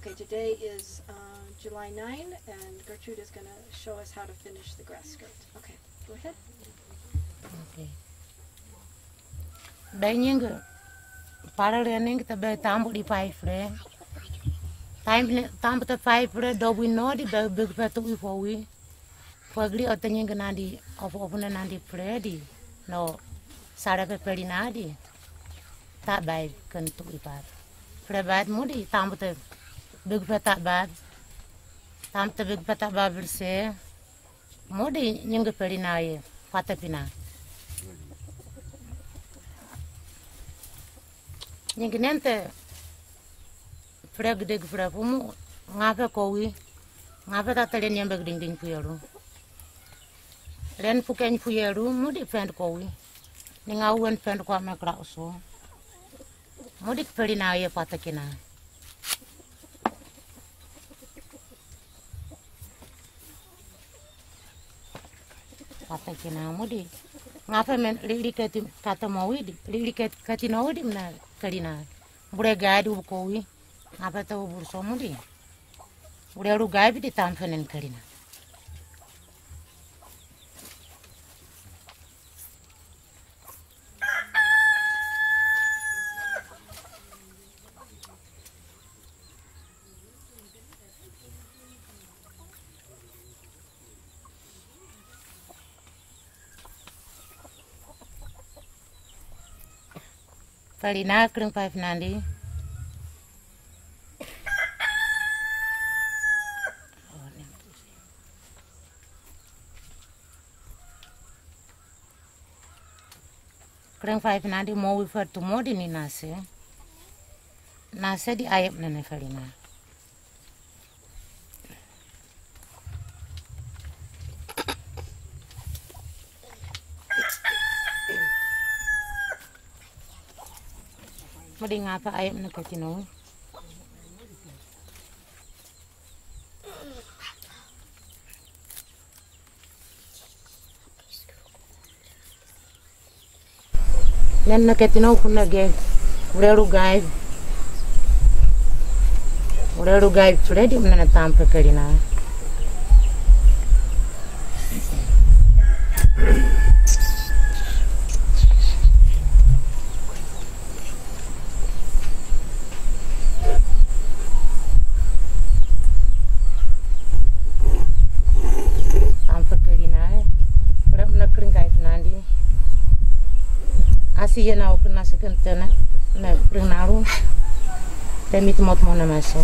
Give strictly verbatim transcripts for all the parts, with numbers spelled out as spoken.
Okay, today is uh, July nine, and Gertrude is going to show us how to finish the grass skirt. Okay, go ahead. Okay. Bai nyingi para re nyingi te bai tambu di five re. Tambu te five re dobu no di bai big fatu i fowi. Fagli o te nyingi nandi ofu ofu na nandi Freddy no sara pe peri nadi. Ta bai kan tu i pat. Fred bai mudi tambu te big fata bai. Tambu te big fata bai berse. Mudi nyingi peri na ye fata pina. Nyingi nente Fred gede fred fumu ngafe kowi. Ngafe ta tele nyembe gede ding puyeru. Ren fuken puyeru mudi fend kowi. Ni nga wen fend kwa mekra uso. Mudi peri na ye fata kina. Fata kina mudi. Ngafe men lili kati kata mawidi. Lili kati kati na widi mna karina. Bure gadi ubu kowi. Ngafe ta ubu so mudi. Bure ru gadi di tamfenen karina. Kali na kring five nandi. Kring five nandi mo wi fatu modi ni nase. Nase di ayep nene kali na. Mudi ngapa ayep na katino. Nen na ketino kuna ge. Ureru gai. Ureru gai Freddy mna na tampa karina. Tampa karina. Ora mna kringai nandi. Asi yena okna sekentena. Na kringaru. Te mit mot mona masa.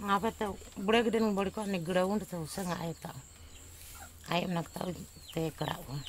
Ngapa te bure gede nung bori ko ni gede un te usa nga ai ta. Ai nak ta te kera un.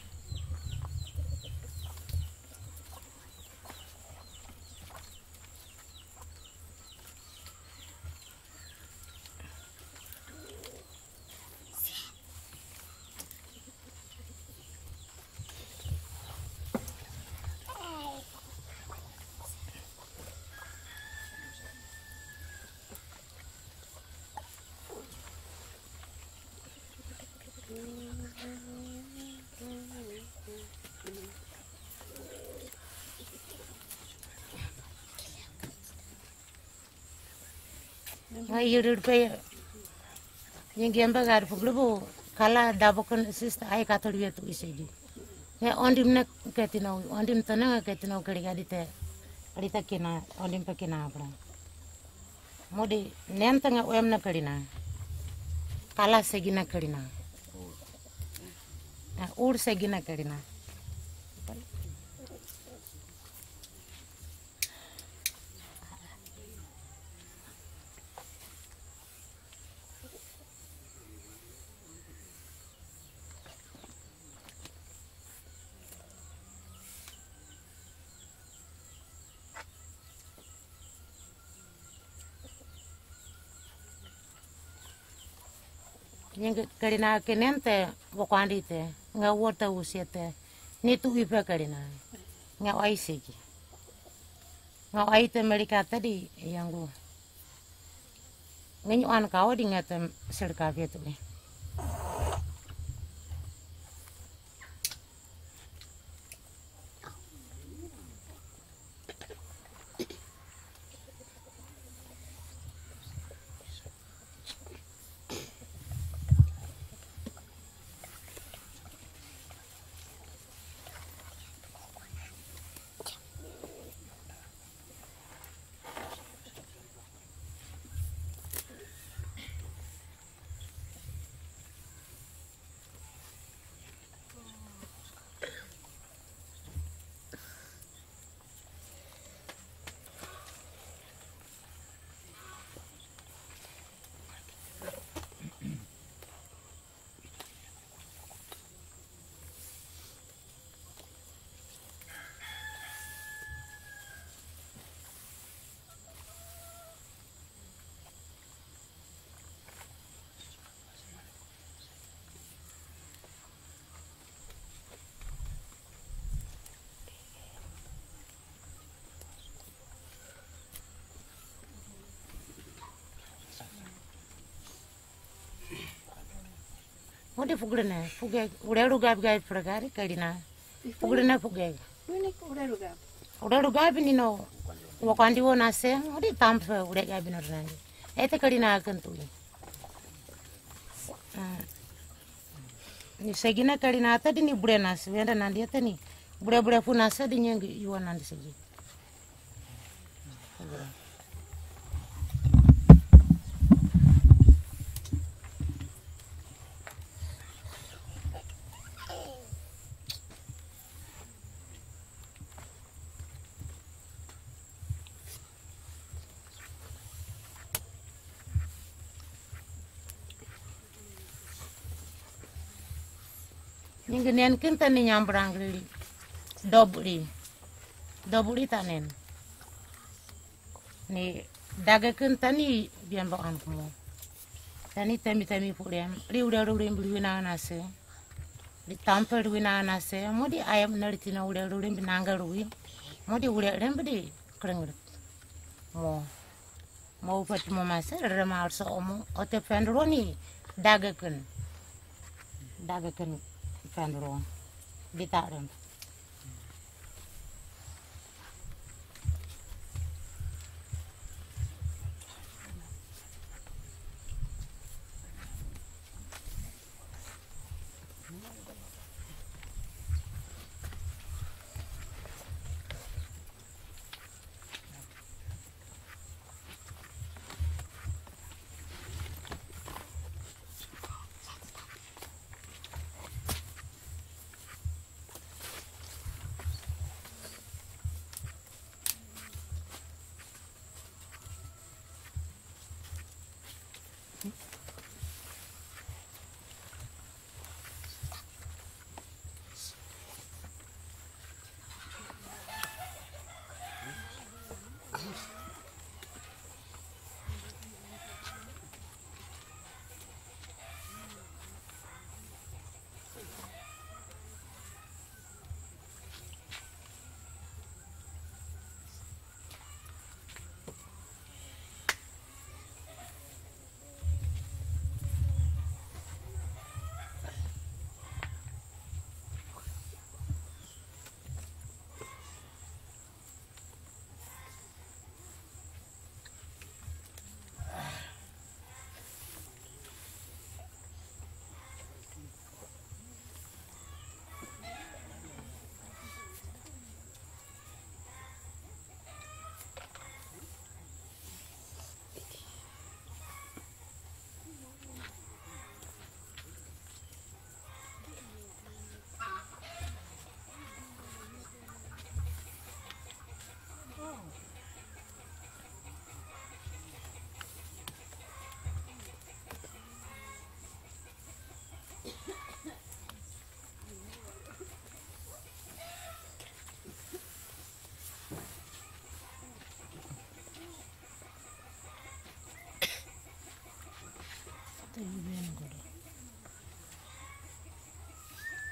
Nga yirur pe nyingi embe gari puglubu kala dabo kun sista ai kator yetu isidi. Nga ondim ne ketino, ondim tone nga ketino keri gadi te. Rita kina, ondim pe kina abra. Mudi nenta nga uem na karina. Kala segina karina. Na ur segina karina. Nyi karina kenen te wakwandi te, nga wata usia te, ni tu ipe karina, nga waisiki. Nga waite Amerika tadi yangu. Nga nyu an kawa di nga te sirka vietu. Mudi fugurine, fuge, ure rugabi gai furagari karina. Fugurine fuge. Wini ure rugabi. Ure rugabi nino wakwandi wo nase, mudi tampe ure gabi no nandi. Ete karina kantu. Ah. Ni segina karina tadi ni bure nase, wenda nandi ete ni. Bure bure fu nase di nyengi iwa nandi segi. Ningi nen kinta ni nyambrang riri. Dobri. Dobri tanen. Ni daga kinta ni biambo an kumo. Tani tami tami furem. Ri ure ure ri wina nase. Ri tampe ri wina nase. Mudi ayam nari tina ure ure ri nanga ri. Mudi ure ure ri kereng ri. Mo. Mo upat mo masa rere ma arso omo ote fendro ni dagaken. Dagaken fendro. Dita rem.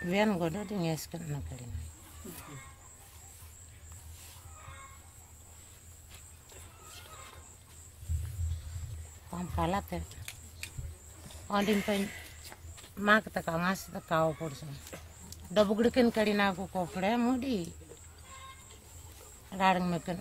Wen godo di nges ken na kali na. Pam pala te. Ondi pe mak te ka ngas te ka o pursa. Do bugri ken kali na ku ko fre mudi. Rareng meken.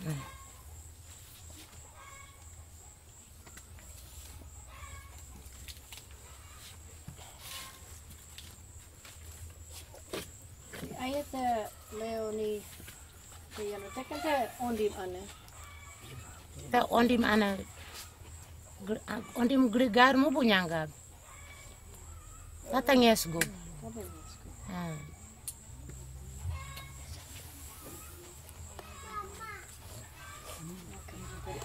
Aye te leo ni te yano te kente ondim ane. Te ondim ane. Gr-, a-, ondim grigar mu bunyanga. Tata nges go. Ah.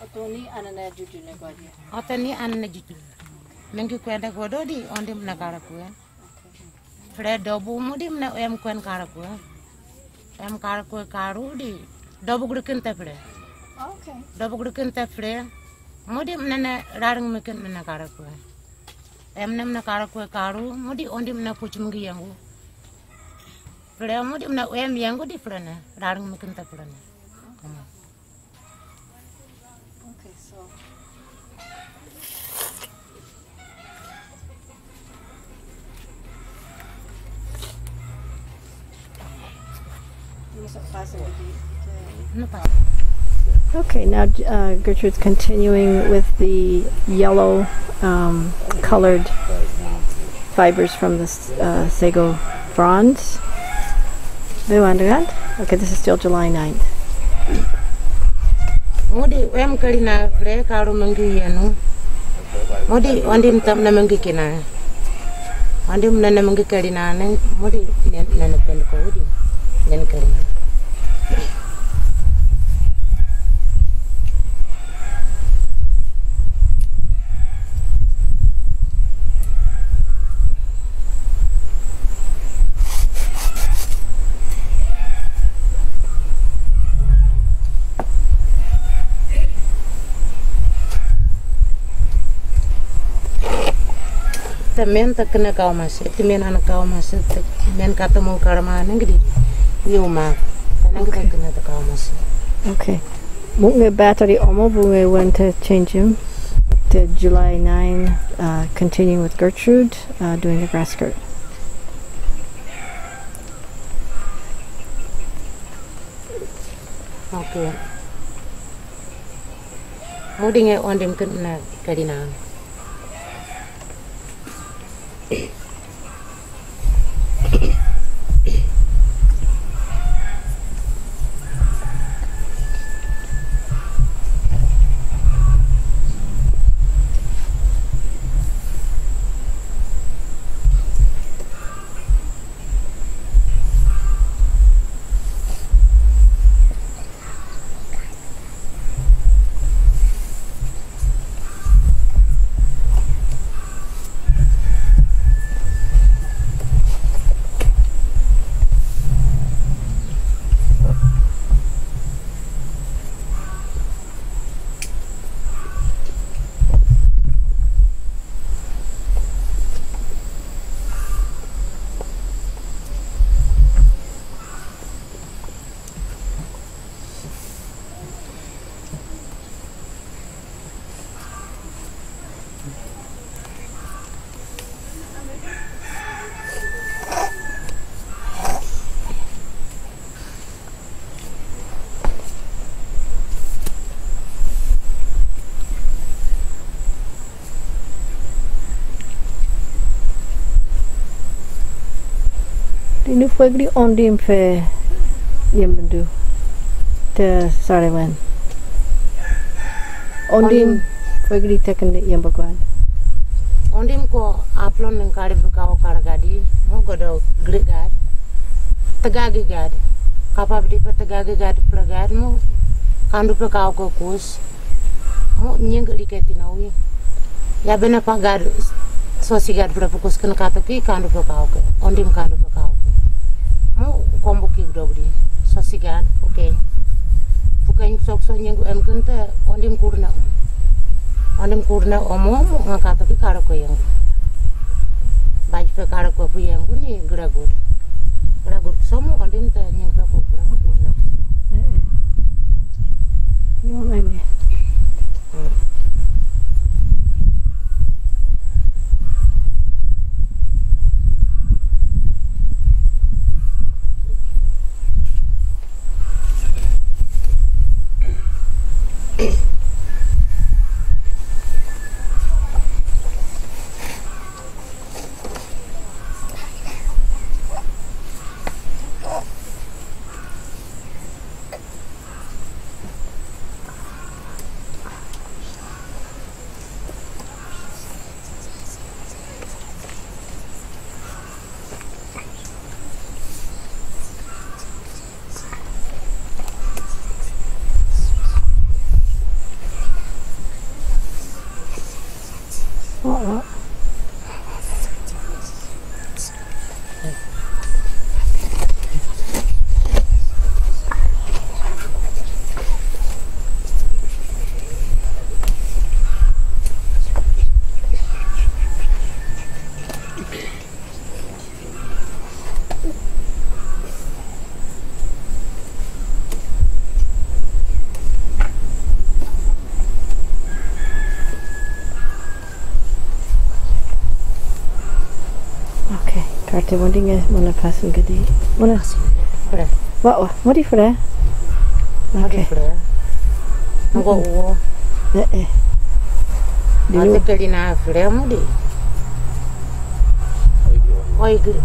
Oto ni anana juju ne kwa je. Oto ni anana juju. Mengi kwenda godo di ondim na karakue. Fre dobu mudim na em kwen karakue. Em karakue karu di. Dobu gurikin te fre. Okay. Dobu gurikin te fre. Mudim na na rareng mikin na karakue. Em nem na karakue karu. Mudi ondim na kuchum gi yangu. Fre mudim na em yangu di fre na. Rareng mikin te fre na. Hmm. Okay, so. Okay, now uh, Gertrude's continuing with the yellow um, colored fibers from the uh, sago fronds. Bewandrat. Okay, this is still July ninth. Mudi em kali na fre karu mengi yenu. Mudi ondim tam na mengi kina. Ondim na na mengi kali na ne. Mudi nen na na pen ko udi. Nen kali na. Te men te kene kaw masi, te men an kaw masi, te men kata mo karama nengdi. Yo ma, nengdi te kene te kaw masi. Okay. Bunge battery omo bunge went to change him to July nine, uh, continuing with Gertrude, uh, doing the grass skirt. Okay. Mudi nge ondim ken na kali na. Dinu fwegri ondim fe yembendu te sarewen. Ondim fwegri teken yembagwan. Ondim ko aplon ning kari bika o kargadi, mo godo grigad. Tegagi gad. Kapab di pe tegagi gad pregad mo kandu pe kau ke kus. Mo nying diketi nawi. Ya bena pa gad, sosi gad bra pukus ken kata ki kandu pe kau ke. Ondim kandu pe kau ke. Mo kombo ki dogdi. Sosi gad, okay. Puken sok so nying em kente ondim kurna om. Ondim kurna om om nga kata ki kara ko yang. Baj pe kara ko pu yang ni gra gud. Kura gur kusomo kandin ta nying kura kura kura. Eh, eh. Yung ano eh. Okay, karte mo di nga mo na pasin kadi. Mo na. Fre. Wa, wa, mo di fre. Mo di Okay. Fre. Mo ko wo. Eh, eh. Di Ate no. Kali na fre mo di. Oi gri.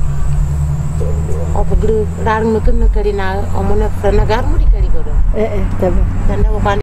O pagri rarang mo kin kali na o mo na fre na gar mo di kali godo. Eh, eh, tama. Tanda ko kan